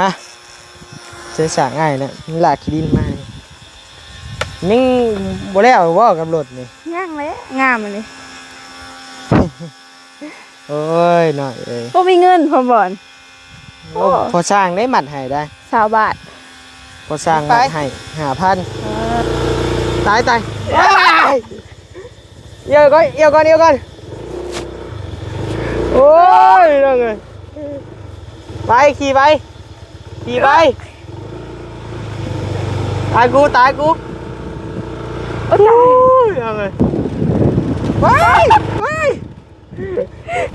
ຮະ ໃສ່ສາກອ້າຍແລ້ວ ມັນລາກຂີ້ດິນມານີ້ ຍັງບໍ່ແລ້ວບໍ່ກັບລົດນີ້? ຍັງແຫຼະ ງາມອັນນີ້. ໂອ້ຍ ນ້ອຍເອີຍ ບໍ່ມີເງິນ ພໍ່ບ່ອນ. ໂອ້ ໂອ້ ພໍ່ຊ່າງໄດ້ມັດໃຫ້ໄດ໋ ຊາວບາດ. ພໍ່ຊ່າງມັດໃຫ້ຫ້າພັນ. ເອີ ຕາຍ ຕາຍ ວ້າຍ ເອີ່ຍກ່ອນ ເອີ່ຍກ່ອນ ເອີ່ຍກ່ອນ. ໂອ້ຍ ນ້ອງເອີຍ ໄປ ຂີ່ໄປ ຂີ່ໄປ. ຕາຍກູ ຕາຍກູ. ໂອ້ຍ ຕາຍ ໂອ້ຍ ນ້ອງເອີຍ ວ້າຍ ວ້າຍ.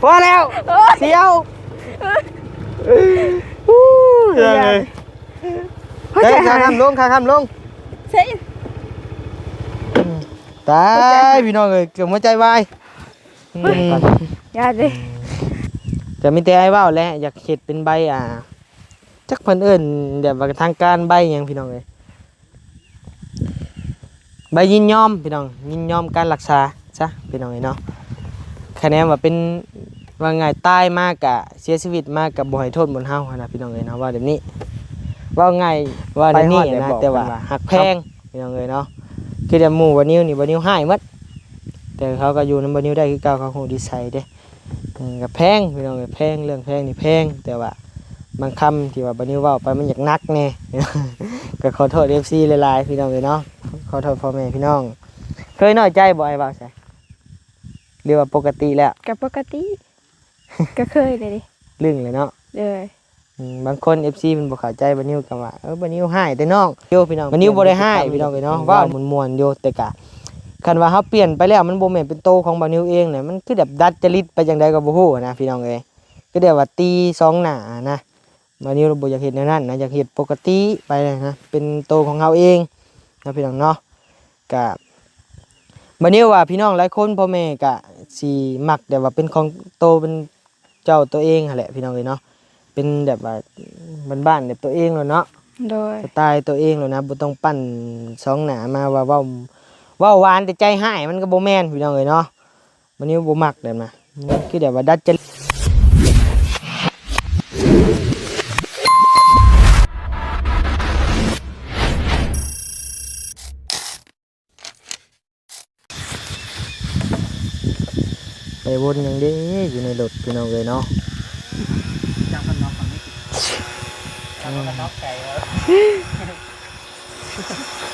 ພໍແລ້ວ ໂອ້ຍ ສຽວ. ອູ້ຍ ເອີຍ ເອີຍ ເອີຍ ເອີຍ ຂາຄ້ຳລົງ ຂາຄ້ຳລົງ ເຊ ຕາຍ ພີ່ນ້ອງເອີຍ ເກືອບຫົວໃຈວາຍ. ເອີຍ ອືມ ຢ່າເດ້ ກໍມີແຕ່ອ້າຍເວົ້າແຫຼະ ຢາກເຮັດເປັນໃບ ອ່າ ຈັກເພິ່ນເອີ້ນແບບວ່າທາງການໃບຫຍັງ ພີ່ນ້ອງເອີຍ. ໃບຍິນຍອມພີ່ນ້ອງ ຍິນຍອມການລັກສາຊະພີ່ນ້ອງເອີຍເນາະ. ຄະແນນວ່າເປັນ ວ່າງ່າຍຕາຍມາກະເສຍຊີວິດມາກະບໍ່ໃຫ້ໂທດບ່ອນເຮົາຫັ້ນນະພີ່ນ້ອງເອີຍເນາະ ເວົ້າແບບນີ້ ເວົ້າງ່າຍວ່າແນວນີ້ນະ. ແຕ່ວ່າຮັກແພງພີ່ນ້ອງເອີຍເນາະ ຄືແບບໝູ່ບ່າວນິວນີ້ ບ່າວນິວຮ້າຍໝົດ ແຕ່ເຂົາກໍຢູ່ນຳບ່າວນິວໄດ້ຄືເກົ່າ ເຂົາຮູ້ນິໄສເດ້. ເອີ ກໍແພງພີ່ນ້ອງເອີຍ ແພງ ເລື່ອງແພງນີ້ແພງ ແຕ່ວ່າບາງຄຳທີ່ວ່າບ່າວນິວເວົ້າໄປມັນຢາກໜັກແດ່ ກໍຂໍໂທດເອັຟຊີຫຼາຍໆ ພີ່ນ້ອງເອີຍເນາະ ຂໍໂທດພໍ່ແມ່ພີ່ນ້ອງ. ເຄີຍນ້ອຍໃຈບໍ່ ອ້າຍເວົ້າຊະ ຫຼືວ່າປົກກະຕິແລ້ວ? ກໍປົກກະຕິ ກໍເຄີຍແລ້ວເດ້ ລຶ້ງແລ້ວເນາະ. ໂດຍ ອືມ ບາງຄົນເອັຟຊີເພິ່ນບໍ່ເຂົ້າໃຈບ່າວນິວກໍວ່າ ເອີ ບ່າວນິວຮ້າຍແຕ່ນ້ອງ ໂຍ ພີ່ນ້ອງ ບ່າວນິວບໍ່ໄດ້ຮ້າຍພີ່ນ້ອງເອີຍເນາະ ເວົ້າມ່ວນໆຢູ່. ແຕ່ກະຄັນວ່າເຮົາປ່ຽນໄປແລ້ວ ມັນບໍ່ແມ່ນເປັນໂຕຂອງບ່າວນິວເອງນະ ມັນຄືແບບດັດຈະລິດໄປຈັ່ງໃດກໍບໍ່ຮູ້ນະ ພີ່ນ້ອງເອີຍ ຄືແບບວ່າຕີສອງໜ້ານະ. ບ່າວນິວບໍ່ຢາກເຮັດແນວນັ້ນນະ ຢາກເຮັດປົກກະຕິໄປນະ ເປັນໂຕຂອງເຮົາເອງນະ ພີ່ນ້ອງເນາະ. ກະບ່າວນິວວ່າ ພີ່ນ້ອງຫຼາຍຄົນ ພໍ່ແມ່ກະຊິມັກແບບວ່າເປັນຂອງໂຕ ເປັນ ເຈົ້າຕົວເອງຫັ້ນແຫຼະ ພີ່ນ້ອງເອີຍເນາະ ເປັນແບບວ່າບ້ານໆ ແບບຕົວເອງໂລດເນາະ. ໂດຍ ສະໄຕຕົວເອງໂລດນະ ບໍ່ຕ້ອງປັ້ນສອງໜ້າມາວ່າເວົ້າ ເວົ້າຫວານແຕ່ໃຈຮ້າຍ ມັນກໍບໍ່ແມ່ນ ພີ່ນ້ອງເອີຍເນາະ. ມັນນີ້ບໍ່ມັກແບບນະ ມັນຄືແບບວ່າດັດຈະລິດ. ໄປວົນຫຍັງເດ້ຢູ່ໃນລົດພີ່ນ້ອງເອີຍເນາະ.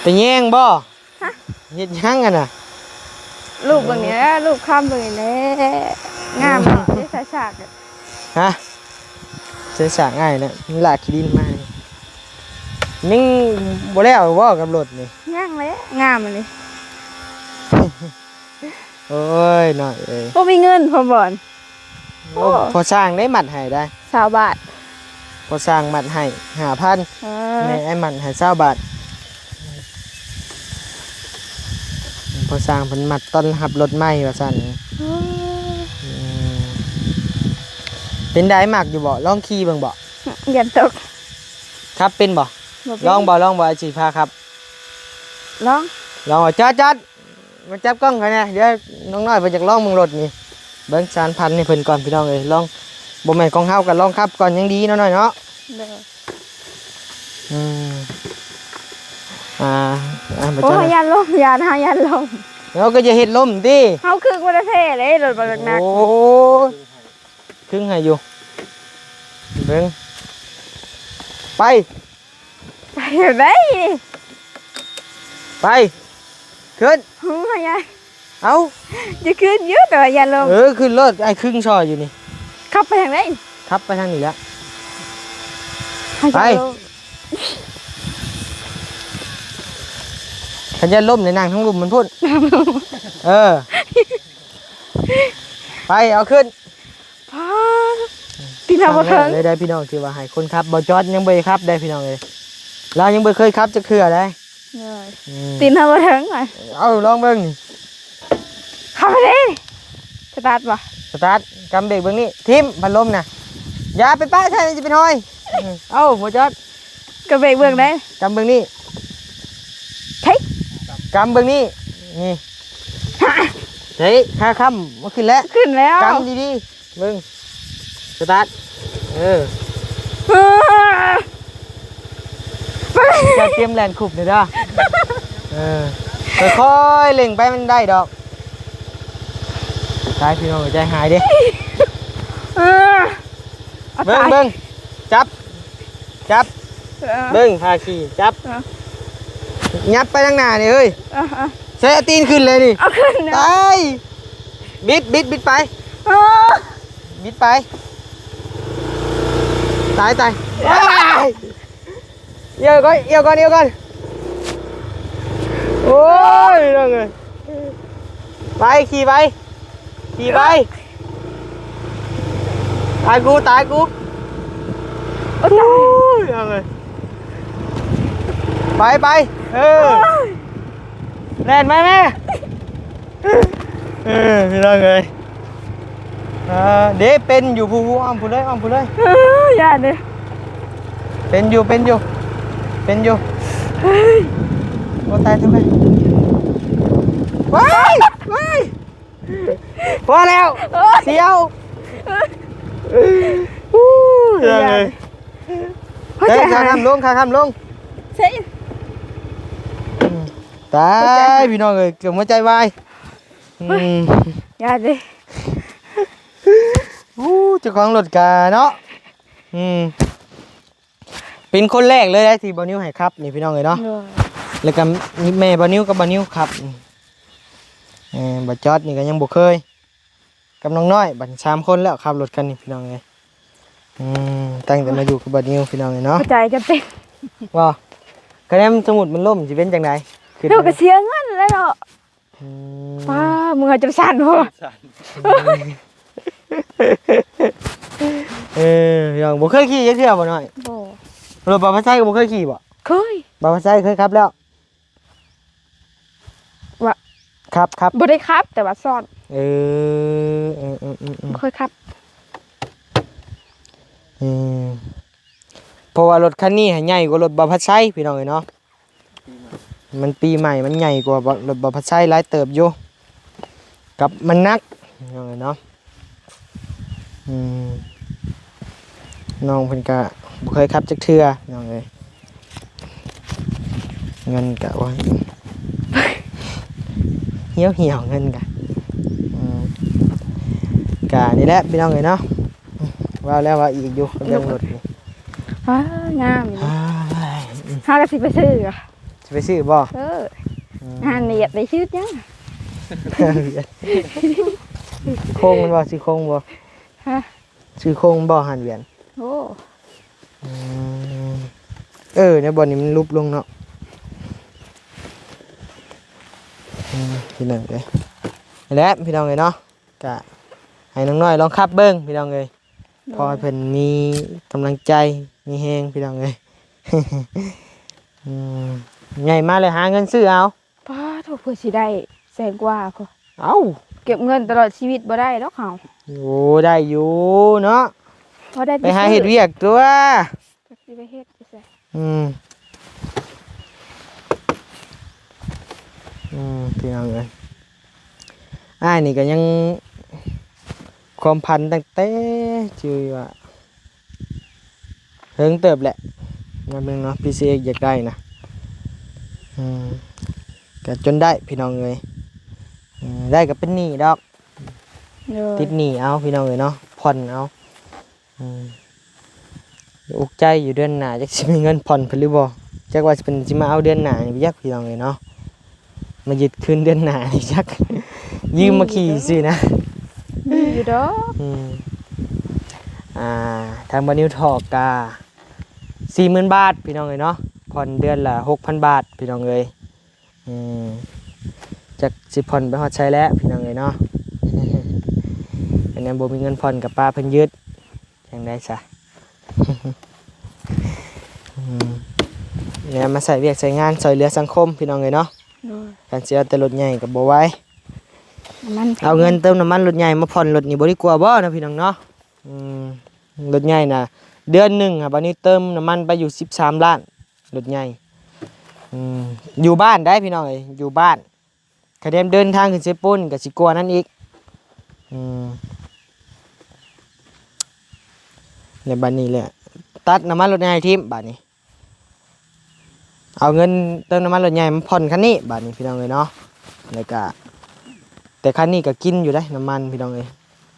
ໄປແຍ່ງບໍ່? ຮະ? ເຮັດຫຍັງຫັ້ນນະ? ລູບເບິ່ງນີ້ແຫຼະ ລູບຄຳເບິ່ງນີ້ແຫຼະ ງາມເນາະ ເດ ໃສ່ສາກ. ຮະ? ໃສ່ສາກອ້າຍນະ ມັນລາກຂີ້ດິນມານີ້ ຍັງບໍ່ແລ້ວບໍ່ກັບລົດນີ້? ຍັງແຫຼະ ງາມອັນນີ້. ໂອ້ຍ ນ້ອຍເອີຍ ບໍ່ມີເງິນ ພໍ່ບ່ອນ. ໂອ້ ໂອ້ ພໍ່ຊ່າງໄດ້ມັດໃຫ້ໄດ໋ ຊາວບາດ. ພໍ່ຊ່າງມັດໃຫ້ຫ້າພັນ. ເອີ ແມ່ອ້າຍມັດໃຫ້ຊາວບາດ. ພໍ່ຊ່າງເພິ່ນມັດຕ້ອນຮັບລົດໃໝ່ວ່າຊັ້ນ. ໂອ້ ອືມ ເປັນໃດ ມັກຢູ່ບໍ່? ລອງຂີ່ເບິ່ງບໍ່? ຢ້ານຕົກ. ຂັບເປັນບໍ່? ບໍ່ເປັນ. ລອງບໍ່? ລອງບໍ່? ອ້າຍຊິພາຂັບ. ລອງ. ລອງບໍ່? ຈອດ ຈອດ. ມາຈັບກ້ອງຂ້ອຍແດ່ ດຽວນ້ອງນ້ອຍເພິ່ນຢາກລອງເບິ່ງລົດນີ້. ເບິ່ງສານພັນໃຫ້ເພິ່ນກ່ອນພີ່ນ້ອງເອີຍ ລອງ ບໍ່ແມ່ນຂອງເຮົາກໍລອງຂັບກ່ອນຍັງດີເນາະ ນ້ອຍເນາະ. ໂດຍ ອືມ ອ່າ ອ່າ ໂອ້ຍ ຢ້ານລົ້ມ ຢ້ານ ເຮົາຢ້ານລົ້ມ. ເຮົາກໍຢ່າເຮັດລົ້ມຕິ ເຮົາຄຶງບໍ່ໄດ້ແທ້ເດ້ ລົດບັກໜັກ. ໂອ້ຍ ຄຶງໃຫ້ຢູ່ ເບິ່ງ ໄປ. ໄປແບບໃດ? ໄປ ຂຶ້ນ. ຫູ ຫາຍາຍ. ເອົ້າ ຈະຂຶ້ນຢູ່ ແຕ່ວ່າຢ້ານລົ້ມ. ເອີ ຂຶ້ນໂລດ ອ້າຍຄຶງຊ່ອຍຢູ່ນີ້. ຂັບໄປທາງໃດ? ຂັບໄປທາງນີ້ແຫຼະ. ຫາຍາຍ ໄປ ຢ້ານລົ້ມ. ຄັນຢ້ານລົ້ມນີ້ນັ່ງທາງລຸ່ມມັນພຸ້ນ. ເອີ ໄປ ເອົາຂຶ້ນ. ປ້າ ຕີນເຮົາບໍ່ເຖິງ ຄັ້ງແລກເລີຍໄດ໋ພີ່ນ້ອງ ທີ່ວ່າໃຫ້ຄົນຂັບ. ບໍ່ຈອດຍັງບໍ່ໄດ້ຂັບໄດ໋ພີ່ນ້ອງເອີຍ ລາວຍັງບໍ່ເຄີຍຂັບຈັກເທື່ອໄດ໋. ໂດຍ ອືມ ຕີນເຮົາບໍ່ເຖິງ. ເອົາ ລອງເບິ່ງ ຂັບໄປເດ້. ສະຕາດບໍ່? ສະຕາດ ກຳເບຣກເບິ່ງນີ້ ຖິ້ມພັດລົມນະ ຢ່າໄປປະໃສ່ ມັນຈະເປັນຮອຍ. ເອົ້າ ບໍ່ຈອດ ກະເບຣກເບິ່ງໄດ້ ກຳເບິ່ງນີ້ ເຮີ້ຍ ກຳເບິ່ງນີ້ ນີ້ ເຮີ້ຍ ຂາຄ້ຳ ມັນຂຶ້ນແລ້ວ ຂຶ້ນແລ້ວ ກຳດີໆ ເບິ່ງ ສະຕາດ ເອີ ເຮີ້ຍ ກມແລ່ນຄຸບນີ້ເດີ. ເອີ ຄ່ອຍໆເລັ່ງໄປ ມັນໄດ້ດອກ. ຕາຍ ພີ່ນ້ອງເອີຍ ໃຈຫາຍເດ້. ເອີ ເບິ່ງ ເບິ່ງ ຈັບ ຈັບ ເອີ ເບິ່ງ ພາຂີ່ ຈັບ ເອີ ຫຍັບໄປທາງໜ້ານີ້ເຮີ້ຍ. ເອີ ເອີ ໃສ່ເອົາຕີນຂຶ້ນເລີຍນີ້. ເອົາຂຶ້ນນະ ຕາຍ. ບິດ ບິດ ບິດໄປ. ເອີ ບິດໄປ. ຕາຍ ຕາຍ. ວ້າຍ ອ່ຽວກ່ອນ ອ່ຽວກ່ອນ ອ່ຽວກ່ອນ. ໂອ້ຍ ພີ່ນ້ອງເອີຍ ໄປ ຂີ່ໄປ ຂີ່ໄປ. ຕາຍກູ ຕາຍກູ. ໂອ້ຍ ພີ່ນ້ອງເອີຍ ໄປ ໄປ. ເອີ ໂອ້ຍ ແລ່ນໄປແມ່. ເອີ ພີ່ນ້ອງເອີຍ ອ່າ ເດ້ ເປັນຢູ່ ຜູ້ ຜູ້ ອ້ອມຜູ້ເລີຍ ອ້ອມຜູ້ເລີຍ. ເອີ ຢ້ານເດ້. ເປັນຢູ່ ເປັນຢູ່ ເປັນຢູ່. ໂອ້ ຕາຍ ທຳໄມ ວ້າຍ ວ້າຍ ພໍແລ້ວ. ໂອ້ຍ ສຽວ. ເອີ ອູ້ຍ ພີ່ນ້ອງເອີຍ ຫົວໃຈຫາຍ. ຂ້າຂ້າມລົງ ຂ້າຂ້າມລົງ. ໃສ່ ຕາຍ ພີ່ນ້ອງເອີຍ ເກືອບຫົວໃຈວາຍ. ອືມ ຢ່າເດ້. ອູ້ ເຈົ້າຂອງລົດກະເນາະ ອືມ ເປັນຄົນແລກເລີຍໄດ໋ທີ່ບ່າວນິວໃຫ້ຂັບນີ້ ພີ່ນ້ອງເອີຍເນາະ. ໂດຍ ແລ້ວກະມີແມ່ບ່າວນິວກັບບ່າວນິວຂັບ. ເອີ ບ່າວຈອດນີ້ກະຍັງບໍ່ເຄີຍ ກັບນ້ອງນ້ອຍ ບັດສາມຄົນແລ້ວຂັບລົດຄັນນີ້ ພີ່ນ້ອງເອີຍ. ອືມ ຕັ້ງແຕ່ມາຢູ່ກັບບ່າວນິວ ພີ່ນ້ອງເອີຍເນາະ. ຫົວໃຈຈະເຕັ້ນ ບໍ່ ຄະແນນສົມມຸດມັນລົ້ມຊິເປັນຈັ່ງໃດ? ເຮົາກະເສຍເງິນແລ້ວເນາະ. ອືມ ປ້າ ມືເຮົາຈົນສັ່ນພຸ້ນ. ເອີ ພີ່ນ້ອງ ບໍ່ເຄີຍຂີ່ຈັກເທື່ອບໍ່ນ້ອຍ? ບໍ່. ລົດບ່າວພັດໄຊກະບໍ່ເຄີຍຂີ່ບໍ່? ເຄີຍ. ບ່າວພັດໄຊເຄີຍຂັບແລ້ວ? ວ່າ ຂັບ ຂັບ ບໍ່ໄດ້ຂັບ ແຕ່ວ່າຊ້ອນ. ເອີ ເອີ ບໍ່ເຄີຍຂັບ. ອືມ ເພາະວ່າລົດຄັນນີ້ໃຫຍ່ກວ່າລົດບ່າວພັດໄຊ ພີ່ນ້ອງເອີຍເນາະ. ມັນປີໃໝ່ ມັນໃຫຍ່ກວ່າລົດບ່າວພັດໄຊຫຼາຍເຕີບຢູ່ ກັບມັນໜັກ ພີ່ນ້ອງເອີຍເນາະ. ອືມ ນ້ອງເພິ່ນກະບໍ່ເຄີຍຂັບຈັກເທື່ອ ພີ່ນ້ອງເອີຍ. ເງິນກະ ໂອ້ຍ ຫ່ຽວໆ ເງິນກະ ອືມ ກະນີ້ແຫຼະ ພີ່ນ້ອງເອີຍເນາະ. ເວົ້າແລ້ວເວົ້າອີກຢູ່ກັບເລື່ອງລົດນີ້. ວ້າ ງາມຢູ່. ເຮົາກະຊິໄປຊື້. ຊິໄປຊື້ບໍ່? ເອີ ອືມ ງານນີ້ຢາກໄດ້ຊື້ຫຍັງ? ໂຄງມັນບໍ່? ຊື້ໂຄງບໍ່? ຮະ? ຊື້ໂຄງບໍ່ ຮ້ານວຽນ? ໂອ້ ອືມ ເອີ ໃນບ່ອນນີ້ມັນຫຼຸບລົງເນາະ. ອືມ ພີ່ນ້ອງເອີຍ ນີ້ແຫຼະ ພີ່ນ້ອງເອີຍເນາະ. ກະໃຫ້ນ້ອງນ້ອຍລອງຂັບເບິ່ງ ພີ່ນ້ອງເອີຍ. ໂດຍ ພໍໃຫ້ເພິ່ນມີກຳລັງໃຈ ມີແຮງ ພີ່ນ້ອງເອີຍ. ອືມ ໃຫຍ່ມາແລ້ວຫາເງິນຊື້ເອົາ. ປ້າໂທ້ ເພື່ອຊິໄດ້ແສນກວ່າພຸ້ນ. ເອົ້າ ເກັບເງິນຕະຫຼອດຊີວິດບໍ່ໄດ້ດອກເຮົາ. ໂອ້ ໄດ້ຢູ່ເນາະ ພໍໄດ້ໄປຫາເຮັດວຽກຕົວະ. ຈັກຊິໄປເຮັດຢູ່ໃສ. ອືມ ອືມ ພີ່ນ້ອງເອີຍ ອ້າຍນີ້ກະຍັງ ຄວາມຝັນຕັ້ງແຕ່ ຈື່ວ່າ ເຫິງເຕີບແຫຼະ ແນວໜຶ່ງເນາະ ພີຊີເອັກ ຢາກໄດ້ນະ. ອືມ ກະຈົນໄດ້ ພີ່ນ້ອງເອີຍ. ເອີ ໄດ້ກະເປັນໜີ້ດອກ. ໂດຍ ຕິດໜີ້ເອົາ ພີ່ນ້ອງເອີຍເນາະ ຜ່ອນເອົາ. ອືມ ອຸກໃຈຢູ່ເດືອນໜ້າ ຈັກຊິມີເງິນຜ່ອນເພິ່ນຫຼືບໍ່ ຈັກວ່າເພິ່ນຊິມາເອົາເດືອນໜ້ານີ້ບໍ່ຈັກ ພີ່ນ້ອງເອີຍເນາະ. ມາຍຶດຄືນເດືອນໜ້ານີ້ຈັກ ຢືມມາຂີ່ຊື່ນະ. ມີຢູ່ດອກ. ອືມ ອ່າ ທາງບ່າວນິວຖອກກະສີ່ໝື່ນບາດ ພີ່ນ້ອງເອີຍເນາະ ຜ່ອນເດືອນລະຫົກພັນບາດ ພີ່ນ້ອງເອີຍ. ອືມ ຈັກຊິຜ່ອນໄປຮອດໃສແລ້ວ ພີ່ນ້ອງເອີຍເນາະ. ອັນນັ້ນບໍ່ມີເງິນຜ່ອນກະປະເພິ່ນຍຶດ ຈັ່ງໃດຊະ. ອືມ ແນວມາໃຊ້ວຽກໃຊ້ງານ ຊ່ອຍເຫຼືອສັງຄົມ ພີ່ນ້ອງເອີຍເນາະ. ໂດຍ ຄັນຊິເອົາແຕ່ລົດໃຫຍ່ກະບໍ່ໄຫວ. ນ້ຳມັນ ເອົາເງິນເຕີມນ້ຳມັນລົດໃຫຍ່ມາຜ່ອນລົດນີ້ບໍ່ດີກວ່າບໍ່ເນາະ ພີ່ນ້ອງເນາະ. ອືມ ລົດໃຫຍ່ນະ ເດືອນໜຶ່ງຫາ ບາດນີ້ເຕີມນ້ຳມັນໄປຢູ່ສິບສາມລ້ານ ລົດໃຫຍ່. ອືມ ຢູ່ບ້ານໄດ໋ ພີ່ນ້ອງເອີຍ ຢູ່ບ້ານ. ຄະແນນເດີນທາງຂຶ້ນເຊໂປນກະຊິກວ່ານັ້ນອີກ. ອືມ ແລ້ວບາດນີ້ແຫຼະ ຕັດນ້ຳມັນລົດໃຫຍ່ຖິ້ມບາດນີ້. ເອົາເງິນເຕີມນ້ຳມັນລົດໃຫຍ່ມາຜ່ອນຄັນນີ້ບາດນີ້ພີ່ນ້ອງເອີຍເນາະ. ແລ້ວກະ ແຕ່ຄັນນີ້ກະກິນຢູ່ເດ້ນ້ຳມັນພີ່ນ້ອງເອີຍ.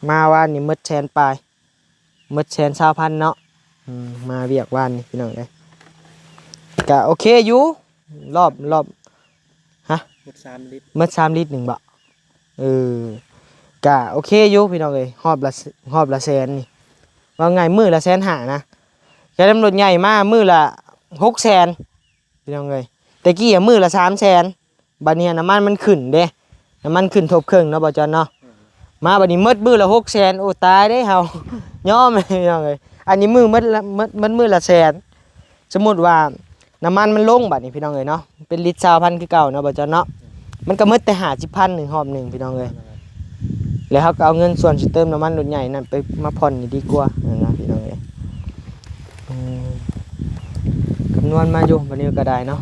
ມາວານນີ້ໝົດແສນປາຍ ໝົດແສນຊາວພັນເນາະ. ອືມ ມາວຽກວານນີ້ພີ່ນ້ອງເອີຍ ກະໂອເຄຢູ່. ລອບ ລອບ ຮະ ໝົດສາມລິດ ໝົດສາມລິດໜຶ່ງບໍ? ເອີ ກະໂອເຄຢູ່ພີ່ນ້ອງເອີຍ. ຮອບລະ ຮອບລະແສນນີ້ ເວົ້າງ່າຍມື້ລະແສນຫ້ານະ. ກະນຳລົດໃຫຍ່ມາມື້ລະຫົກແສນພີ່ນ້ອງເອີຍ. ແຕ່ກີ້ອະມື້ລະສາມແສນ ບາດນີ້ນະນ້ຳມັນມັນຂຶ້ນເດ້ ນ້ຳມັນຂຶ້ນທົບເຄິ່ງເນາະ ບໍ່ຈອນເນາະ. ມາບາດນີ້ໝົດມື້ລະຫົກແສນ ໂອ້ ຕາຍເດ້ເຮົາ ຍອມພີ່ນ້ອງເອີຍ. ອັນນີ້ມື້ໝົດລະ ໝົດ ໝົດມື້ລະແສນ. ສົມມຸດວ່ານ້ຳມັນມັນລົງບາດນີ້ພີ່ນ້ອງເອີຍເນາະ ເປັນລິດຊາວພັນຄືເກົ່າເນາະ ບໍ່ຈອນເນາະ. ມັນກະໝົດແຕ່ຫ້າສິບພັນໜຶ່ງຮອບໜຶ່ງພີ່ນ້ອງເອີຍ. ແລ້ວເຮົາກະເອົາເງິນສ່ວນຊິເຕີມນ້ຳມັນລົດໃຫຍ່ນັ້ນໄປມາຜ່ອນນີ້ດີກວ່າຫັ້ນນະພີ່ນ້ອງເອີຍ. ອືມ ຄຳນວນມາຢູ່ ບາດນີ້ກະໄດ້ເນາະ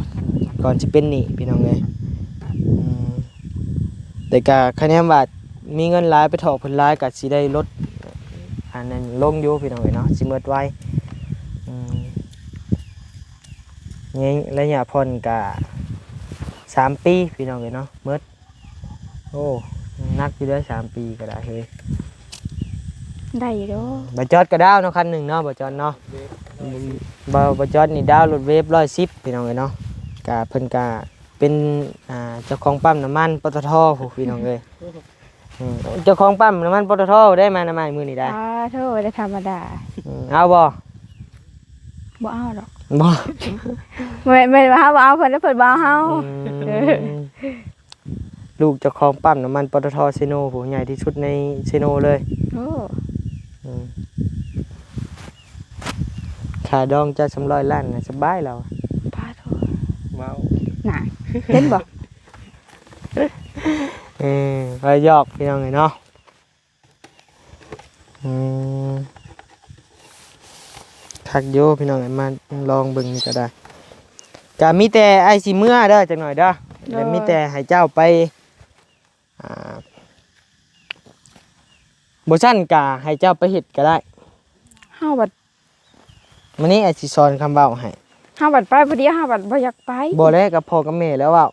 ກ່ອນຊິເປັນໜີ້ພີ່ນ້ອງເອີຍ. ອືມ ແຕ່ກະຄະແນນວ່າມີເງິນຫຼາຍໄປຖອກເພິ່ນຫຼາຍ ກະຊິໄດ້ລົດອັນນັ້ນລົງຢູ່ພີ່ນ້ອງເອີຍເນາະ ຊິໝົດໄວ. ອືມ ໃນໄລຍະຜ່ອນກະສາມປີພີ່ນ້ອງເອີຍເນາະ ໝົດ. ໂອ້ ໜັກຢູ່ເດີ ສາມປີກະໄດ້ເຮີ້ຍ ໄດ້ຢູ່ດອກ. ບໍ່ຈອດກະດາວເນາະ ຄັນໜຶ່ງເນາະ ບໍ່ຈອດເນາະ. ບໍ່ ບໍ່ຈອດນີ້ດາວລົດເວບຮ້ອຍສິບພີ່ນ້ອງເອີຍເນາະ. ກະເພິ່ນກະເປັນ ອ່າ ເຈົ້າຂອງປ້ຳນ້ຳມັນ ປຕທ ພຸ້ນພີ່ນ້ອງເອີຍ. ອືມ ເຈົ້າຂອງປ້ຳນ້ຳມັນ ປຕທ ໄດ້ມານຳໃໝ່ມື້ນີ້ໄດ້. ອາ ໂທ້ ບໍ່ໄດ້ທຳມະດາ. ອືມ ເອົາບໍ່? ບໍ່ເອົາດອກ. ບໍ່ ແມ່ນ ແມ່ນວ່າເຮົາບໍ່ເອົາເພິ່ນ ແລ້ວເພິ່ນບໍ່ເອົາເຮົາ. ອືມ ເອີ ລູກເຈົ້າຂອງປ້ຳນ້ຳມັນ ປຕທ ເຊໂນ ຜູ້ໃຫຍ່ທີ່ສຸດໃນເຊໂນເລີຍ. ໂອ້ ອືມ ຄ່າດອງເຈົ້າສາມຮ້ອຍລ້ານນະ ສະບາຍລາວ. ປາໂທ້ ວ້າວ ນະ ເຫັນບໍ່? ເອີ ວ່າຢອກພີ່ນ້ອງເອີຍເນາະ. ອືມ ຄັກຢູ່ພີ່ນ້ອງເອີຍ ມາລອງເບິ່ງນີ້ກະໄດ້. ກະມີແຕ່ອ້າຍຊິເມືອເດີ ຈັກໜ້ອຍເດີ. ໂດຍ ແລ້ວມີແຕ່ໃຫ້ເຈົ້າໄປ ອ່າ ບໍ່ຊັ້ນກະໃຫ້ເຈົ້າໄປເຮັດກະໄດ້. ເຮົາບັດ ມື້ນີ້ອ້າຍຊິສອນຄຳເວົ້າໃຫ້. ເຮົາບັດໄປຜູ້ດຽວ ເຮົາບັດບໍ່ຢາກໄປ. ບໍ່ແລ້ວ ກັບພໍ່ກັບແມ່ແລ້ວເວົ້າ.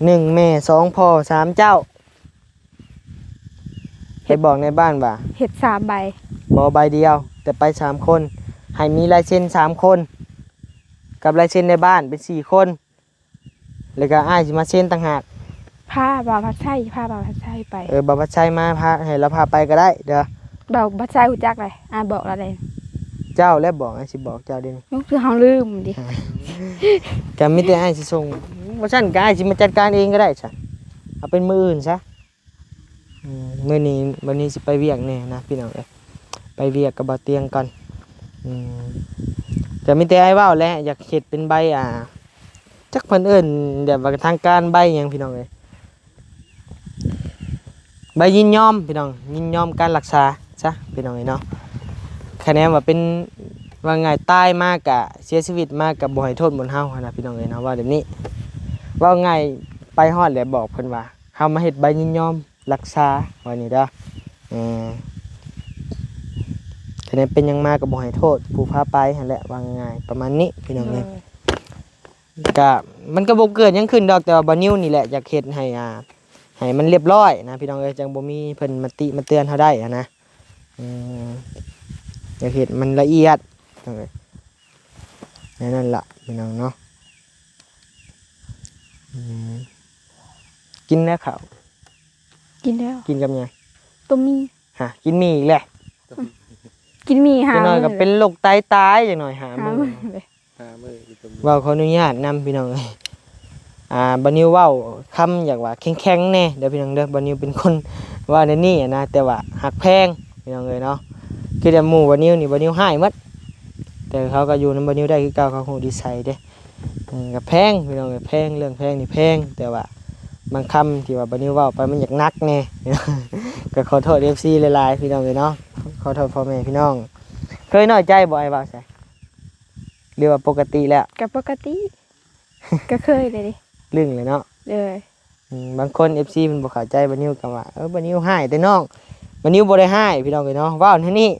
ໜຶ່ງແມ່ ສອງພໍ່ ສາມເຈົ້າ. ເຮັດ ໄປບອກໃນບ້ານວ່າ ເຮັດສາມໃບ. ບໍ່ ໃບດຽວ ແຕ່ໄປສາມຄົນ. ໃຫ້ມີລາຍເຊັນສາມຄົນ ກັບລາຍເຊັນໃນບ້ານເປັນສີ່ຄົນ. ແລ້ວກະອ້າຍຊິມາເຊັນຕ່າງຫາກ. ພາບ່າວພັດໄຊ ພາບ່າວພັດໄຊໄປ. ເອີ ບ່າວພັດໄຊມາ ພາ ໃຫ້ລາວພາໄປກະໄດ້ເດີ. ບ່າວພັດໄຊຮູ້ຈັກໃດ໋ ອ້າຍບອກລາວເດ້. ເຈົ້າແຫຼະບອກ ອ້າຍຊິບອກເຈົ້າເດ້. ໂອ້ ຄືເຮົາລືມເດ. ກະມີແຕ່ອ້າຍຊິສົ່ງ ບໍ່ຊັ້ນກະອ້າຍຊິມາຈັດການເອງກະໄດ້ຊະ. ເອົາເປັນມື້ອື່ນຊະ. ອືມ ມື້ນີ້ ມື້ນີ້ຊິໄປວຽກແດ່ນະພີ່ນ້ອງເອີຍ ໄປວຽກກັບບ່າວຕຽງກ່ອນ. ອືມ ກະມີແຕ່ອ້າຍເວົ້າແຫຼະ ຢາກເຮັດເປັນໃບ ອ່າ ຈັກເພິ່ນເອີ້ນແບບວ່າທາງການໃບຫຍັງພີ່ນ້ອງເອີຍ ໃບຍິນຍອມພີ່ນ້ອງ ຍິນຍອມການລັກສາຊະພີ່ນ້ອງເອີຍເນາະ. ຄະແນນວ່າເປັນ ວ່າງ່າຍຕາຍມາກະເສຍຊີວິດມາກະບໍ່ໃຫ້ໂທດໝົດເຮົາຫັ້ນນະພີ່ນ້ອງເອີຍເນາະ ເວົ້າແບບນີ້. ເວົ້າງ່າຍໄປຮອດແລ້ວບອກເພິ່ນວ່າ ເຮົາມາເຮັດໃບຍິນຍອມລັກສາ ວ່ານີ້ເດີ. ເອີ ຄະແນນເປັນຫຍັງມາກະບໍ່ໃຫ້ໂທດຜູ້ພາໄປຫັ້ນແຫຼະ ວ່າງ່າຍໆ ປະມານນີ້ພີ່ນ້ອງເອີຍ. ໂດຍ ກະ ມັນກະບໍ່ເກີດຫຍັງຂຶ້ນດອກ ແຕ່ວ່າບ່າວນິວນີ້ແຫຼະ ຢາກເຮັດໃຫ້ ອ່າ ໃຫ້ມັນລຽບຮ້ອຍນະພີ່ນ້ອງເອີຍ ຈັ່ງບໍ່ມີເພິ່ນມາຕິມາເຕືອນເຮົາໄດ້ຫັ້ນນະ. ອືມ ຢາກເຮັດມັນລະອຽດ ແນວນັ້ນລະພີ່ນ້ອງເນາະ. ອືມ ກິນແລ້ວເຂົ້າ? ກິນແລ້ວ. ກິນກັບຫຍັງ? ຕົ້ມໝີ່. ຫາ ກິນໝີ່ອີກແລ້ວ. ກິນໝີ່ຫາ ຈັກໜ້ອຍກະເປັນໂລກໄຕຕາຍ ຈັກໜ້ອຍຫາມື້. ຫາມື້ ເວົ້າຂໍອະນຸຍາດນຳພີ່ນ້ອງເອີຍ. ອ່າ ບ່າວນິວເວົ້າຄຳຢາກວ່າແຂງໆແດ່ເດີພີ່ນ້ອງເດີ. ບ່າວນິວເປັນຄົນເວົ້າແນວນີ້ນະ ແຕ່ວ່າຮັກແພງພີ່ນ້ອງເອີຍເນາະ. ຄືແຕ່ໝູ່ບ່າວນິວນີ້ ບ່າວນິວຮ້າຍໝົດ ແຕ່ເຂົາກະຢູ່ນຳບ່າວນິວໄດ້ຄືເກົ່າ ເຂົາຮູ້ນິໄສເດ້. ອືມ ກະແພງພີ່ນ້ອງເອີຍ ແພງ ເລື່ອງແພງນີ້ແພງ ແຕ່ວ່າບາງຄຳທີ່ວ່າບ່າວນິວເວົ້າໄປມັນຢາກໜັກແດ່. ກະຂໍໂທດເອັຟຊີຫຼາຍໆ ພີ່ນ້ອງເອີຍເນາະ ຂໍໂທດພໍ່ແມ່ພີ່ນ້ອງ. ເຄີຍນ້ອຍໃຈບໍ່ ອ້າຍເວົ້າໃສ່ ຫຼືວ່າປົກກະຕິແລ້ວ? ກະປົກກະຕິ ກະເຄີຍເລີຍເດ. ລຶ້ງເລີຍເນາະ. ເອີ ອືມ ບາງຄົນເອັຟຊີເພິ່ນບໍ່ເຂົ້າໃຈບ່າວນິວ ກະວ່າ ເອີ ບ່າວນິວຮ້າຍແຕ່ນ້ອງ. ບ່າວນິວບໍ່ໄດ້ຮ້າຍພີ່ນ້ອງເອີຍເນາະ ເວົ້າແນວນີ້.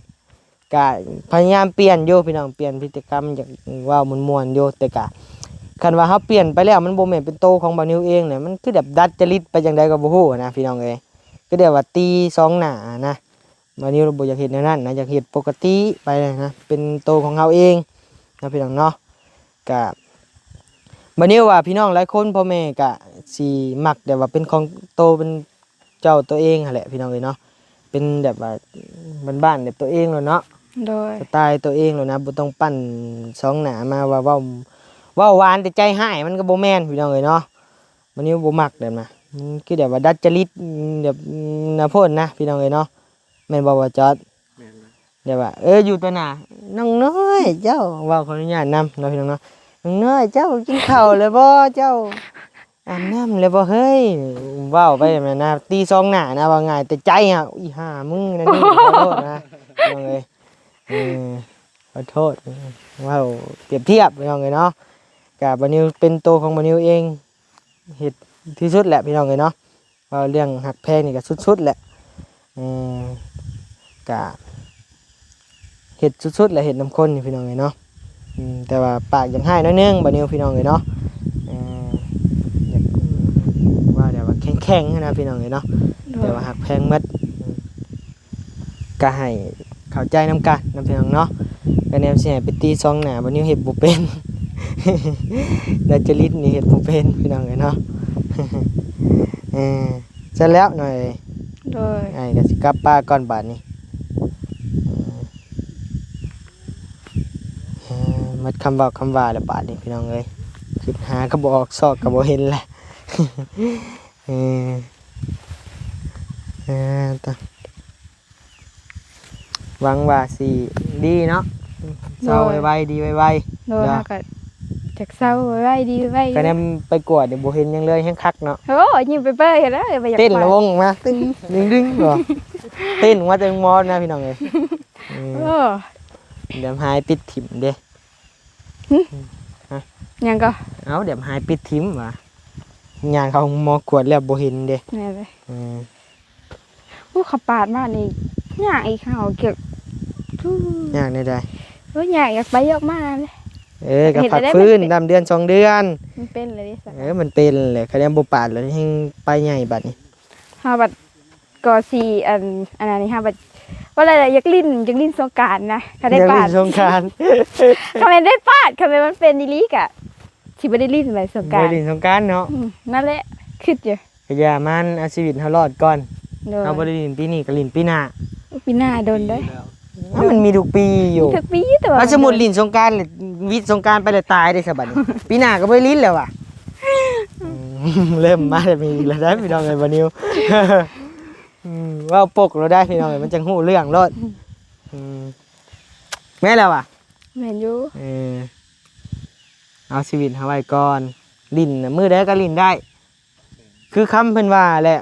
ກະພະຍາຍາມປ່ຽນຢູ່ພີ່ນ້ອງ ປ່ຽນພຶດຕິກຳ ຢາກເວົ້າມ່ວນໆຢູ່ ແຕ່ກະ ຄັນວ່າເຮົາປ່ຽນໄປແລ້ວ ມັນບໍ່ແມ່ນເປັນໂຕຂອງບ່າວນິວເອງນະ ມັນຄືແບບດັດຈະລິດໄປຈັ່ງໃດກໍບໍ່ຮູ້ນະ ພີ່ນ້ອງເອີຍ. ຄືແບບວ່າຕີສອງໜ້ານະ. ບ່າວນິວບໍ່ຢາກເຮັດແນວນັ້ນນະ, ຢາກເຮັດປົກກະຕິໄປນະ ເປັນໂຕຂອງເຮົາເອງນະ ພີ່ນ້ອງເນາະ. ກະ ບ່າວນິວວ່າ ພີ່ນ້ອງຫຼາຍຄົນ ພໍ່ແມ່ກະຊິມັກແບບວ່າເປັນຂອງໂຕເປັນ ເຈົ້າຕົວເອງຫັ້ນແຫຼະ ພີ່ນ້ອງເອີຍເນາະ, ເປັນແບບວ່າບ້ານໆ ແບບຕົວເອງໂລດເນາະ. ໂດຍ ສະໄຕຕົວເອງໂລດນະ, ບໍ່ຕ້ອງປັ້ນສອງໜ້າມາວ່າເວົ້າ ເວົ້າຫວານແຕ່ໃຈຮ້າຍ ມັນກໍບໍ່ແມ່ນ ພີ່ນ້ອງເອີຍເນາະ. ມັນນີ້ບໍ່ມັກແບບນະ, ມັນຄືແບບວ່າດັດຈະລິດ ແບບນະໂພດນະ ພີ່ນ້ອງເອີຍເນາະ. ແມ່ນບໍ່ ບໍ່ຈອດ? ແມ່ນແລ້ວ ແບບວ່າ ເອີ ຢູ່ຕໍ່ໜ້າ ນ້ອງນ້ອຍເຈົ້າ ເວົ້າ ຂໍອະນຸຍາດນຳເນາະ ພີ່ນ້ອງເນາະ. ນ້ອງນ້ອຍເຈົ້າກິນເຂົ້າແລ້ວບໍ່? ເຈົ້າ ອາບນ້ຳແລ້ວບໍ່ເຮີ້ຍ? ເວົ້າໄປແບບນັ້ນນະ ຕີສອງໜ້ານະ ເວົ້າງ່າຍ ແຕ່ໃຈຫັ້ນ ອີຫ່າມຶງນັ້ນນີ້ ຂໍໂທດນະ ພີ່ນ້ອງເອີຍ. ເອີ ຂໍໂທດ ເວົ້າປຽບທຽບ ພີ່ນ້ອງເອີຍເນາະ. ກະບ່າວນິວເປັນໂຕຂອງບ່າວນິວເອງ ເຮັດທີ່ສຸດແຫຼະ ພີ່ນ້ອງເອີຍເນາະ. ເວົ້າເລື່ອງຮັກແພງນີ້ກໍສຸດໆແຫຼະ ເອີ ກະເຮັດສຸດໆແຫຼະ ເຮັດນຳຄົນນີ້ ພີ່ນ້ອງເອີຍເນາະ. ອືມ ແຕ່ວ່າປາກຢາກຮ້າຍໜ້ອຍໜຶ່ງ ບ່າວນິວ ພີ່ນ້ອງເອີຍເນາະ. ເອີ ຢາກ ເວົ້າແບບວ່າແຂງໆຫັ້ນນະ ພີ່ນ້ອງເອີຍເນາະ. ໂດຍ ແຕ່ວ່າຮັກແພງໝົດ ອືມ ກໍໃຫ້ເຂົ້າໃຈນຳກັນນະ ພີ່ນ້ອງເນາະ. ກໍແນວຊິໃຫ້ໄປຕີສອງໜ້າ ບ່າວນິວເຮັດບໍ່ເປັນ ດັດຈະລິດນີ້ເຮັດບໍ່ເປັນ ພີ່ນ້ອງເອີຍເນາະ. ເອີ ຊັ້ນແລ້ວໜ້ອຍ ໂດຍ ອ້າຍກໍຊິກັບປາກ່ອນບາດນີ້. ເອີ ໝົດຄຳເວົ້າຄຳວ່າແລ້ວບາດນີ້ ພີ່ນ້ອງເອີຍ, ຄິດຫາກໍບໍ່ອອກ ຊອກກໍບໍ່ເຫັນແລ້ວ. ເອີ ເອີ ຕະ ຫວັງວ່າຊິດີເນາະ, ເຊົາໄວໆ ດີໄວໆ. ໂດຍ ເນາະ ເຮົາກໍຢາກເຊົາໄວໆ ດີໄວໆ. ຄະແນນໄປກວດນີ້ບໍ່ເຫັນຫຍັງເລີຍ ແຮງຄັກເນາະ. ໂອ້ ຍິ້ມເປີ້ຍໆ ຫັ້ນແຫຼະ ບໍ່ຢາກ ເຕັ້ນລະວົງມາ ຕຶ້ງດຶງໆ ບໍ່ ເຕັ້ນມາແຕ່ໂຮງໝໍນະ ພີ່ນ້ອງເອີຍ. ເອີ ໂອ້ ດຽວຫາຍປິດຖິ້ມເດ້. ຫຶ? ຫະ? ຫຍັງກໍ? ເອົ້າ ດຽວຫາຍປິດຖິ້ມຫວາ? ຍ່າງເຂົ້າໂຮງໝໍກວດແລ້ວບໍ່ເຫັນເດ້. ແມ່ນເລີຍ ເອີ. ໂອ້ ເຂົາປາດມານີ້ ຍາກອີກ ເຮົາເກັບ ຍາກແນວໃດ? ໂອ້ຍ ຍາກ ຢາກໄປຢາກມາເດ້. ເອີ ກໍພັກຟື້ນ ເຮັດໄດ້ ດຳເດືອນສອງເດືອນ ມັນເປັນແລ້ວເດ້. ເອີ ມັນເປັນແລ້ວ ຄະແນນບໍ່ປາດແລ້ວແຮ່ງໄປໃຫຍ່ບາດນີ້. ເຮົາບັດກໍຊິ ອັນ ອັນນັ້ນນີ້ ເຮົາບັດ ວ່າແລ້ວ ຢາກຫຼິ້ນ ຢາກຫຼິ້ນສົງການນະ ຄັນໄດ້ປາດ ຢາກຫຼິ້ນສົງການ. ຄັນແມ່ນໄດ້ປາດ ຄັນແມ່ນມັນເປັນອີ່ຫຼີກະ ຊິບໍ່ໄດ້ຫຼິ້ນແລ້ວສົງການ ບໍ່ໄດ້ຫຼິ້ນສົງການເນາະ. ອືມ ນັ້ນແຫຼະ ຄິດຢູ່. ກະຢ່າມັນ ເອົາຊີວິດເຮົາລອດກ່ອນ. ໂດຍ ເຮົາບໍ່ໄດ້ຫຼິ້ນປີນີ້ກໍຫຼິ້ນປີໜ້າ. ປີໜ້າດົນເດ້. ເອົ້າ ມັນມີທຸກປີຢູ່ ມີທຸກປີ ແຕ່ວ່າ ເອົາ ສົມມຸດຫຼິ້ນສົງການ ວິດສົງການໄປແລ້ວຕາຍເດ້ຊະບັດນີ້ ປີໜ້າກໍບໍ່ໄດ້ຫຼິ້ນແລ້ວຫວາ. ອືມ ເລີ່ມມາແລ້ວ ມີອີກແລ້ວເດ້ ພີ່ນ້ອງເອີຍ ບ່າວນິວ. ອືມ ເວົ້າປົກໂລດໄດ໋ ພີ່ນ້ອງເອີຍ ມັນຈັ່ງຮູ້ເລື່ອງໂລດ. ອືມ ແມ່ນແລ້ວຫວາ? ແມ່ນຢູ່. ເອີ ເອົາຊີວິດເຮົາໄວ້ກ່ອນ ຫຼິ້ນນະ ມື້ໃດກໍຫຼິ້ນໄດ້. ຄືຄຳເພິ່ນວ່າແຫຼະ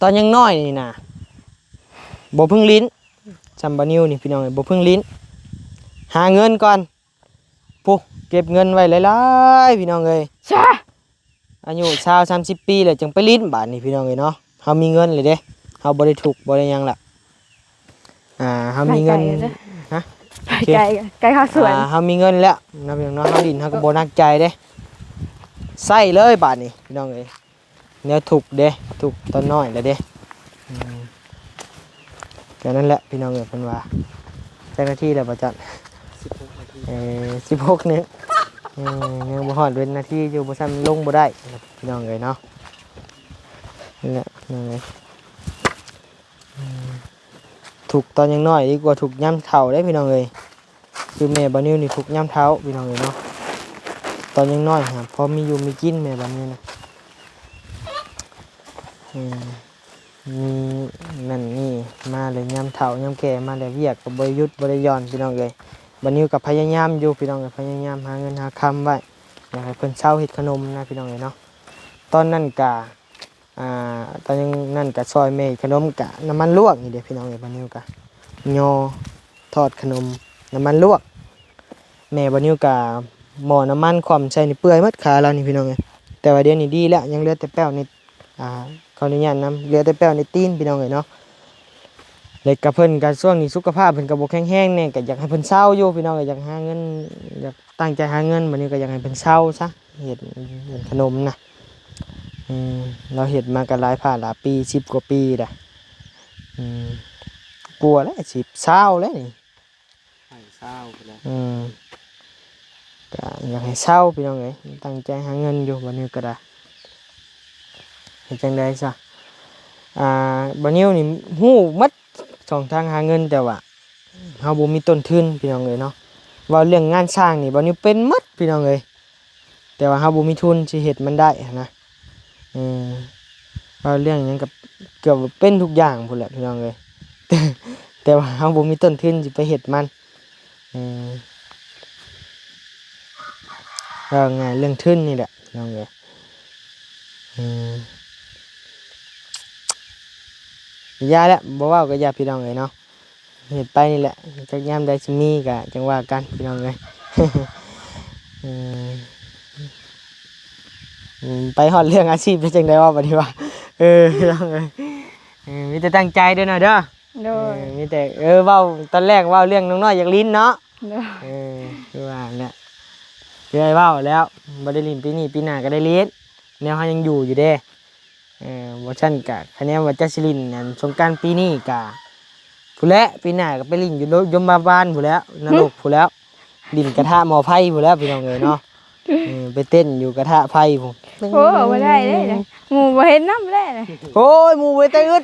ຕອນຍັງນ້ອຍນີ້ນະ ບໍ່ເພິ່ງຫຼິ້ນ ຊ່ຳບ່າວນິວນີ້ ພີ່ນ້ອງເອີຍ ບໍ່ເພິ່ງຫຼິ້ນ ຫາເງິນກ່ອນ. ພຸ້ນ ເກັບເງິນໄວ້ຫຼາຍໆ ພີ່ນ້ອງເອີຍ ຊະ ອາຍຸຊາວ ສາມສິບປີແລ້ວ ຈຶ່ງໄປຫຼິ້ນບາດນີ້ ພີ່ນ້ອງເອີຍເນາະ. ເຮົາມີເງິນແລ້ວເດ້ ເຮົາບໍ່ໄດ້ທຸກ ບໍ່ໄດ້ຫຍັງລະ. ອ່າ ເຮົາມີເງິນ ໄປໄກເດ້ ຮະ? ໄປໄກ ໂອເຄ ໄກເຂົ້າສວນ. ອ່າ ເຮົາມີເງິນແລ້ວເນາະ ພີ່ນ້ອງເນາະ ເຮົາຫຼິ້ນເຮົາກໍບໍ່ໜັກໃຈເດ້ ໃຊ້ເລີຍບາດນີ້ ພີ່ນ້ອງເອີຍ. ແນວທຸກເດ້ ທຸກຕອນນ້ອຍແລ້ວເດ້. ອືມ ກໍນັ້ນແຫຼະ ພີ່ນ້ອງເອີຍ ເພິ່ນວ່າ ຈັກນາທີແລ້ວບໍ່ຈັກ? ສິບຫົກນາທີ. ເອີ ສິບຫົກນີ້ ເອີ ຍັງບໍ່ຮອດເວັນນາທີຢູ່ ບໍ່ຊັ້ນລົງບໍ່ໄດ້ ພີ່ນ້ອງເອີຍເນາະ. ນັ້ນແຫຼະ ພີ່ນ້ອງເອີຍ. ອືມ ທຸກຕອນຍັງນ້ອຍດີກວ່າທຸກຍາມເຖົ້າເດ້ ພີ່ນ້ອງເອີຍ. ຄືແມ່ບ່າວນິວນີ້ທຸກຍາມເຖົ້າ ພີ່ນ້ອງເອີຍເນາະ. ຕອນຍັງນ້ອຍຫາພໍມີຢູ່ມີກິນ ແມ່ບ່າວນິວນະ. ອືມ ມີນັ້ນນີ້ມາແລ້ວ ຍາມເຖົ້າຍາມແກ່ມາແລ້ວ ວຽກກໍບໍ່ໄດ້ຢຸດບໍ່ໄດ້ຢ່ອນ ພີ່ນ້ອງເອີຍ. ບ່າວນິວກໍພະຍາຍາມຢູ່ ພີ່ນ້ອງເອີຍ ພະຍາຍາມຫາເງິນຫາຄຳໄວ້ ຢາກໃຫ້ເພິ່ນເຊົາເຮັດຂະໜົມນະ ພີ່ນ້ອງເອີຍເນາະ. ຕອນນັ້ນກະ ອ່າ ຕອນນັ້ນກະຊ່ອຍແມ່ເຮັດຂະໜົມ ກະນ້ຳມັນລວກນີ້ເດ້ ພີ່ນ້ອງເອີຍ. ບ່າວນິວກະຍໍທອດຂະໜົມນ້ຳມັນລວກ ແມ່ບ່າວນິວກະໝໍ້ນ້ຳມັນຂວ້ຳໃສ່ນີ້ ເປື່ອຍໝົດຂາລາວນີ້ ພີ່ນ້ອງເອີຍ. ແຕ່ວ່າດຽວນີ້ດີແລ້ວ ຍັງເຫຼືອແຕ່ແປ້ວນີ້ ອ່າ ຂໍອະນຸຍາດນຳ ເຫຼືອແຕ່ແປ້ວໃນຕີນ ພີ່ນ້ອງເອີຍເນາະ. ແລ້ວກໍເພິ່ນກໍຊ່ວງນີ້ສຸຂະພາບເພິ່ນກໍບໍ່ແຂງແຮງແດ່ ກໍຢາກໃຫ້ເພິ່ນເຊົາຢູ່ພີ່ນ້ອງ ກໍຢາກຫາເງິນ ຢາກຕັ້ງໃຈຫາເງິນ ບັດນີ້ກໍຢາກໃຫ້ເພິ່ນເຊົາຊະ ເຮັດ ເຮັດຂະໜົມນະ. ອືມ ລາວເຮັດມາກໍຫຼາຍພາຫຼາຍປີ ສິບກວ່າປີແລ້ວ ອືມ ກວ່າແລ້ວ ສິບ ຊາວແລ້ວນີ້ ໃຫ້ຊາວພຸ້ນແຫຼະ ອືມ ກະຢາກໃຫ້ເຊົາພີ່ນ້ອງເອີຍ ຕັ້ງໃຈຫາເງິນຢູ່ ບ່າວນິວກໍໄດ້ ເຮັດຈັ່ງໃດຊະ ອ່າ ບ່າວນິວນີ້ຮູ້ໝົດຊ່ອງທາງຫາເງິນ ແຕ່ວ່າເຮົາບໍ່ມີຕົ້ນທຶນພີ່ນ້ອງເອີຍເນາະ ເວົ້າເລື່ອງງານສ້າງນີ້ ບ່າວນິວເປັນໝົດພີ່ນ້ອງເອີຍ ແຕ່ວ່າເຮົາບໍ່ມີທຶນຊິເຮັດມັນໄດ້ຫັ້ນນະ ເອີ ເວົ້າເລື່ອງຫຍັງກໍເກືອບວ່າເປັນທຸກຢ່າງພຸ້ນແຫຼະພີ່ນ້ອງເອີຍ ແຕ່ ແຕ່ວ່າເຮົາບໍ່ມີຕົ້ນທຶນຊິໄປເຮັດມັນ ເອີ ເວົ້າງ່າຍເລື່ອງທຶນນີ້ແຫຼະພີ່ນ້ອງເອີຍ ເອີ ຢ່າແຫຼະ ບໍ່ເວົ້າກໍຢ່າພີ່ນ້ອງເອີຍເນາະ. ເຮັດໄປນີ້ແຫຼະ ຈັກຍາມໃດຊິມີກະຈັ່ງວ່າກັນພີ່ນ້ອງເອີຍ ເອີ ໄປຮອດເລື່ອງອາຊີບເປັນຈັ່ງໃດວະບັດນີ້ວະ ເອີ ພີ່ນ້ອງເອີຍ ເອີ ມີແຕ່ຕັ້ງໃຈເດີນ້ອຍເດີ ໂດຍ ເອີ ມີແຕ່ ເອີ ເວົ້າຕອນແລກເວົ້າເລື່ອງນ້ອງນ້ອຍຢາກຫຼິ້ນເນາະ ໂດຍ ເອີ ຄືວ່າແຫຼະ ຄືອ້າຍເວົ້າແລ້ວ ບໍ່ໄດ້ຫຼິ້ນປີນີ້ ປີໜ້າກໍໄດ້ຫຼິ້ນ ແນວເຮົາຍັງຢູ່ຢູ່ເດ້. ເອີ ບໍ່ຊັ້ນກະ ຄະແນນວ່າຈະຊິຫຼິ້ນອັນສົງການປີນີ້ກະ ພຸ້ນແຫຼະ ປີໜ້າກໍໄປຫຼິ້ນຢູ່ໂລ ຍົມມະບານພຸ້ນແຫຼະ ນະລົກພຸ້ນແຫຼະ ຫຼິ້ນກະທະໝໍ້ໄຟພຸ້ນແຫຼະ ພີ່ນ້ອງເອີຍເນາະ ເອີ ໄປເຕັ້ນຢູ່ກະທະໄຟພຸ້ນ ໂອ້ ບໍ່ໄດ້ເດ້ ໝູ່ບໍ່ເຫັນນຳແຫຼະ ໂອ້ຍ ໝູ່ບໍ່ໄດ້ແຕ່ອຶດ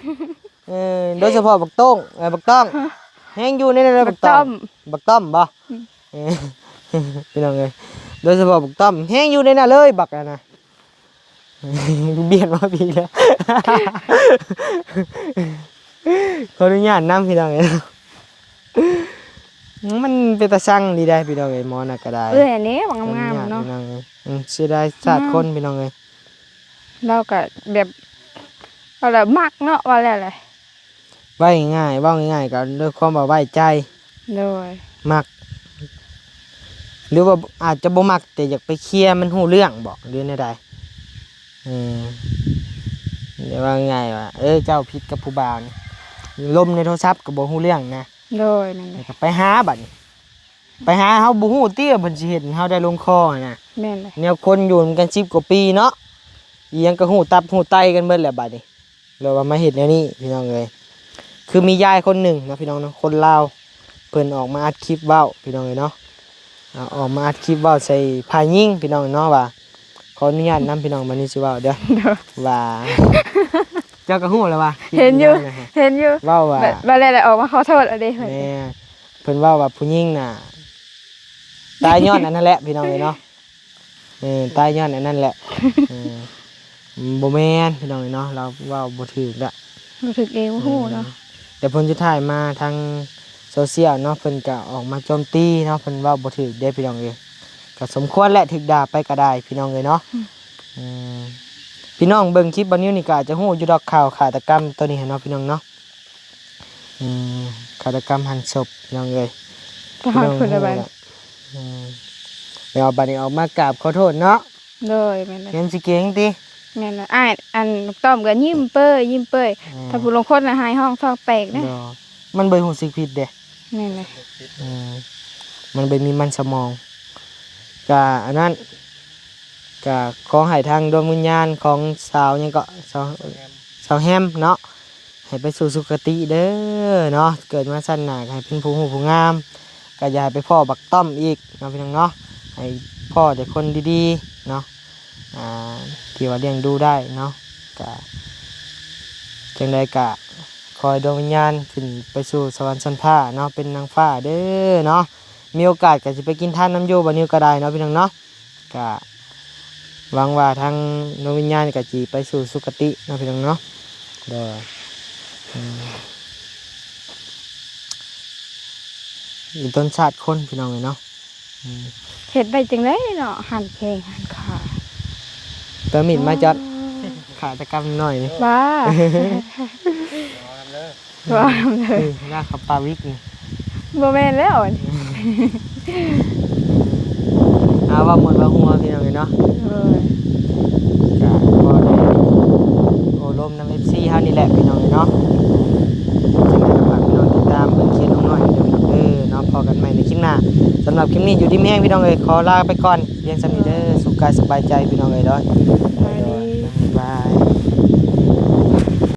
ເອີ ໂດຍສະເພາະບັກໂຕ້ງ ເອີ ບັກຕ້ອງ ແຮງຢູ່ໃນນັ້ນເດີ ບັກຕ້ອງ ບັກຕ້ອມ ບັກຕ້ອມບໍ່? ອືມ ເອີ ພີ່ນ້ອງເອີຍ ໂດຍສະເພາະບັກຕ້ອມ ແຮງຢູ່ໃນນັ້ນເລີຍ ບັກນັ້ນນະ ບຽດມາພີ້ແລ້ວ ຂໍອະນຸຍາດນຳພີ່ນ້ອງເອີຍ ມັນເປັນຕາຊັງດີໄດ໋ພີ່ນ້ອງເອີຍ ໝໍນະກໍໄດ້ ເອີ ອັນນີ້ບັກງາມໆເນາະ ພີ່ນ້ອງເອີຍ ອືມ ເສຍດາຍຊາດຄົນ ອືມ ພີ່ນ້ອງເອີຍ ລາວກໍແບບ ເວົ້າແລ້ວມັກເນາະ ເວົ້າແລ້ວແຫຼະ ເວົ້າງ່າຍໆ ເວົ້າງ່າຍໆ ກໍດ້ວຍຄວາມວ່າໄວ້ໃຈ ໂດຍ ມັກ ຫຼືວ່າອາດຈະບໍ່ມັກ ແຕ່ຢາກໄປເຄຍໃຫ້ມັນຮູ້ເລື່ອງບໍ ຫຼືແນວໃດ? ເອີ ແບບວ່າງ່າຍວ່າ ເອີ ເຈົ້າຜິດກັບຜູ້ບ່າວນີ້ ລົມໃນໂທລະສັບກໍບໍ່ຮູ້ເລື່ອງນະ ໂດຍ ແມ່ນແຫຼະ ແລ້ວກໍໄປຫາບັດນີ້ ໄປຫາ ເຮົາບໍ່ຮູ້ຕິວ່າເພິ່ນຊິເຮັດໃຫ້ເຮົາໄດ້ລົງຄໍຫັ້ນນະ ແມ່ນແຫຼະ ແນວຄົນຢູ່ນຳກັນສິບກວ່າປີເນາະ ອີ່ຫຍັງກໍຮູ້ຕັບຮູ້ໄຕກັນເບິດແລ້ວບັດນີ້ ແລ້ວວ່າມາເຮັດແນວນີ້ພີ່ນ້ອງເອີຍ ຄືມີຍາຍຄົນໜຶ່ງເນາະ ພີ່ນ້ອງເນາະ ຄົນລາວ ເພິ່ນອອກມາອັດຄລິບເວົ້າ ພີ່ນ້ອງເອີຍເນາະ ອາ ອອກມາອັດຄລິບເວົ້າໃສ່ຝ່າຍຍິງ ພີ່ນ້ອງເນາະ ວ່າ ຂໍອະນຸຍາດນຳ ພີ່ນ້ອງ ບັດນີ້ຊິເວົ້າເດີ ໂດຍ ວ່າ ເຈົ້າກໍຮູ້ແລ້ວວ່າ ເຫັນຢູ່ ເຫັນຢູ່ ເວົ້າວ່າ ບັດ ບັດແລ້ວອອກມາຂໍໂທດເອົາເດ້ ແມ່ນ ເພິ່ນເວົ້າວ່າຜູ້ຍິງນະ ຕາຍຍ້ອນອັນນັ້ນແຫຼະ ພີ່ນ້ອງເອີຍເນາະ ເອີ ຕາຍຍ້ອນອັນນັ້ນແຫຼະ ເອີ ບໍ່ແມ່ນ ພີ່ນ້ອງເອີຍເນາະ ລາວເວົ້າບໍ່ຖືກລະ ບໍ່ຖືກເອງ ບໍ່ຮູ້ເນາະ ແຕ່ຜົນສຸດທ້າຍມາທາງໂຊຊຽວເນາະ ເພິ່ນກະອອກມາໂຈມຕີເນາະ ເພິ່ນເວົ້າບໍ່ຖືກເດ້ພີ່ນ້ອງເອີຍ ກະສົມຄວນແຫຼະ ຖືກດ່າໄປກະໄດ້ພີ່ນ້ອງເອີຍເນາະ ອືມ ອືມ ພີ່ນ້ອງເບິ່ງຄລິບບ່າວນິວນີ້ກະອາດຈະຮູ້ຢູ່ດອກ ຂ່າວຄາດຕະກຳໂຕນີ້ຫັ້ນເນາະ ພີ່ນ້ອງເນາະ ອືມ ຄາດຕະກຳຫັນສົບພີ່ນ້ອງເອີຍ ຕາຍ ພີ່ນ້ອງຮູ້ລະ ອືມ ແລ້ວບັດນີ້ອອກມາກາບຂໍໂທດເນາະ ໂດຍ ແມ່ນແຫຼະ ເຫັນຊິເກັ່ງຕິ ແມ່ນແຫຼະ ອ້າຍ ອັນ ຕ້ອມກໍຍິ້ມເປີຍ ຍິ້ມເປີຍ ອືມ ຖ້າຜູ້ລາງຄົນນະຫາຍຮ້ອງທ້ອງແຕກເດ້ ໂດຍ ມັນບໍ່ຮູ້ສຶກຜິດເດ້ ແມ່ນແຫຼະ ອືມ ມັນບໍ່ມີມັນສະໝອງ ກະອັນນັ້ນ ກະຂໍໃຫ້ທາງດວງວິນຍານຂອງສາວຫຍັງເກາະ ສາວ ສາວແຮມເນາະ ໃຫ້ໄປສູ່ສຸຄະຕິເດີເນາະ ເກີດມາຊາດໜ້າກໍໃຫ້ເປັນຜູ້ຮູ້ຜູ້ງາມ ກໍຢ່າໃຫ້ໄປພໍ້ບັກຕ້ອມອີກເນາະ ພີ່ນ້ອງເນາະ ໃຫ້ພໍ້ແຕ່ຄົນດີໆເນາະ ອ່າ ທີ່ວ່າລ້ຽງດູໄດ້ເນາະ ກະ ຈັ່ງໃດກະຂໍໃຫ້ດວງວິນຍານຂຶ້ນໄປສູ່ສະຫວັນຊັ້ນຟ້າເນາະ ເປັນນາງຟ້າເດີເນາະ ມີໂອກາດກໍຊິໄປກິນທານນຳຢູ່ບ່າວນິວກໍໄດ້ເນາະ ພີ່ນ້ອງເນາະ ກະຫວັງວ່າທາງດວງວິນຍານກໍຊິໄປສູ່ສຸຄະຕິເນາະ ພີ່ນ້ອງເນາະ ໂດຍ ອືມ ອີຕົນຊາດຄົນ ພີ່ນ້ອງເອີຍເນາະ ອືມ ເຮັດໄດ້ຈັ່ງໃດເນາະ ຫັນແຂ້ງຫັນຂາ ໄປເອົາມີດມາຈັດ ອໍ ຄາດຕະກຳໜ້ອຍນີ້ ບ້າ ເວົ້ານຳເດີ ເວົ້ານຳເດີ ອືມ ລາກເຂົ້າປ່າວິກນີ້ ບໍ່ແມ່ນແລ້ວອັນນີ້ ເອົາ ເວົ້າມ່ວນເວົ້າຫົວ ພີ່ນ້ອງເອີຍເນາະ ໂດຍ ກະພໍໄດ້ໂອ້ລົມນຳເອັຟຊີເຮົານີ້ແຫຼະ ພີ່ນ້ອງເອີຍເນາະ ຈັ່ງໃດກໍຝາກພີ່ ນີ້ຢູ່ດີມີແຮງພີ່ນ້ອງເອີຍ ຂໍລາໄປກ່ອນພຽງສ່ຳນີ້ເດີ ສຸກກາຍສະບາຍໃຈພີ່ນ້ອງເອີຍເດີ ສະບາຍດີ ບາຍ